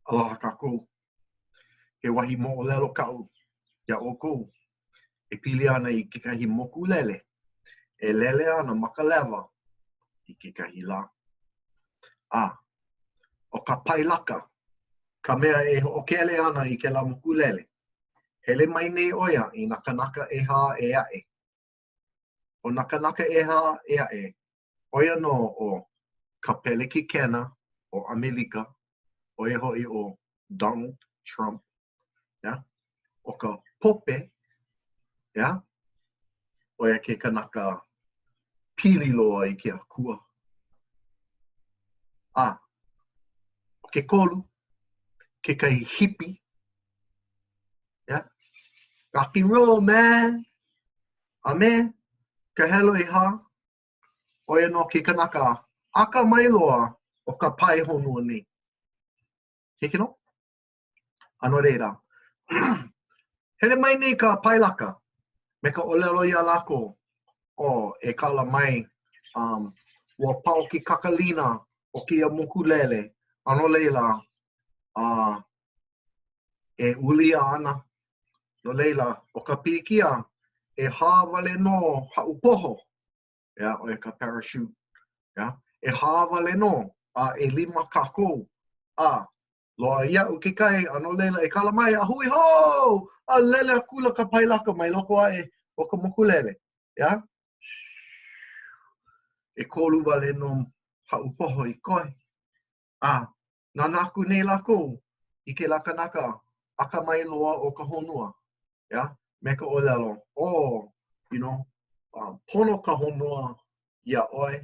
Aloha kākou. He wahi moʻolelo kaʻu iā ʻoukou e pili ana i kekahi mokulele e lele ana ma ka lewa i kekahi lā. A, ʻo ka pailaka ka mea e hoʻokele ana i kēlā mokulele, hele mai nei ʻo ia i nā kanaka ʻehā ʻē aʻe. ʻO nā kanaka ʻehā ʻē aʻe, ʻo ia nō ʻo ka pelekikena o ʻAmelika, ʻo ia hoʻi ʻo Donald Trump, yeah? ʻO ka Pope, yeah? ʻo ia ke kanaka pili loa i ke Akua. A, ʻo ke kolu, kekahi hipi, Yeah. Rock and roll, man. A me ka helu ʻehā, ʻo ia nō ke kanaka akamai loa o ka pae honua nei. Hiki nō? A no laila, hele mai nei ka pailaka me ka ʻōlelo iā lākou, oh, e kala mai, um, ua pau ke kakalina o kēia mokulele, a no laila, uh, e ulia ana. No laila, ʻo ka pilikia, ʻehā wale nō haʻu poho, yeah, ʻo ia ka parachute, yeah, ʻehā wale nō, a ʻelima kākou, a loaʻa iaʻu kekahi, a no laila, e kala mai, a hui hou! A lele akula ka pailaka mai loko aʻe o ka mokulele, yeah? ʻEkolu wale nō haʻu poho i koe, a Nānā aku nei lākou i kēlā kanaka akamai loa o ka honua, yeah, me ka ʻōlelo, oh, you know, uh, pono ka honua iā ʻoe,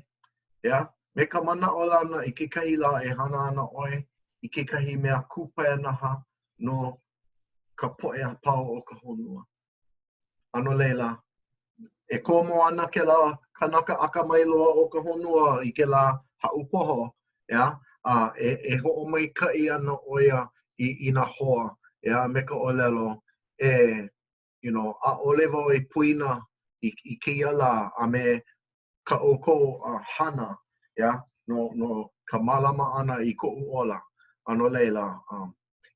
yeah, me ka manaʻolana i kekahi lā e hana ana ʻoe i kekahi mea kupaianaha no ka poʻe a pau o ka honua. A no laila, e komo ana kēlā kanaka akamai loa o ka honua i kēlā haʻu poho, yeah, a e, e hoʻomaikaʻi ana ʻo ia i, i nā hoa, yeah, me ka ʻōlelo, e, you know, ʻaʻole wau e poina i, i kēia lā a me kā ʻoukou uh, hana, yeah, no, no ka mālama ʻana i koʻu ola. A no laila, um,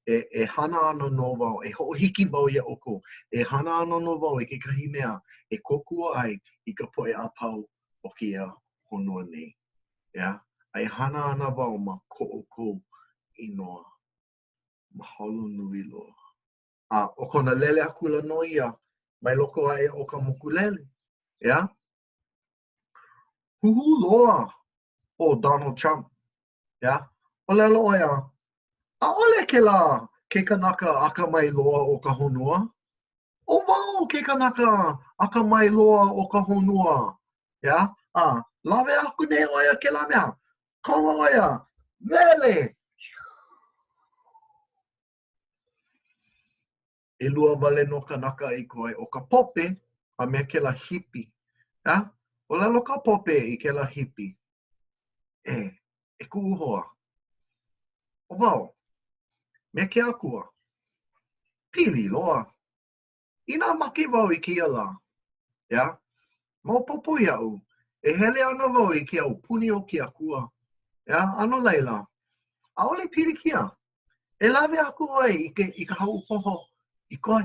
e, e hana ana nō wau, e hoʻohiki wau iā ʻoukou, e hana ana nō wau i kekahi mea e kōkua ai i ka poʻe a pau o kēia honua nei. Yeah? A e hana ana wau ma ko ʻoukou inoa. Mahalo nui loa. A ʻo kona lele akula nō ia mai loko aʻe o ka mokulele. Yeah? Huhū loa ʻo Donald Trump. Yeah? ʻŌlelo ʻo ia, ʻaʻole kēlā ke kanaka akamai loa o ka honua. ʻO wau ke kanaka akamai loa o ka honua. Yeah? A lawe aku nei ʻo ia kēlā mea. Komo ʻo ia, lele! ʻElua wale nō kanaka i koe, ʻo ka pope a me kēlā hipi. Yeah? ʻŌlelo ka pope i kēlā hipi. E, e kuʻu hoa. ʻO wau, me ke akua, pili loa. Inā make wau i kēia lā, yeah? maopopo iaʻu, e hele ana wau i ke aupuni o ke akua. Yeah? A no laila, ʻaʻole pilikia. E lawe aku ʻoe i ke i ka haʻu poho i koe.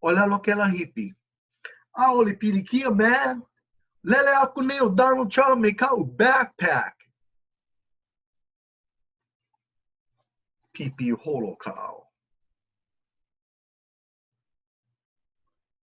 ʻŌlelo kēlā hipi. ʻAʻole pilikia, man. Lele aku nei ʻo Donald Trump me kaʻu backpack. Pipi holo ka ao.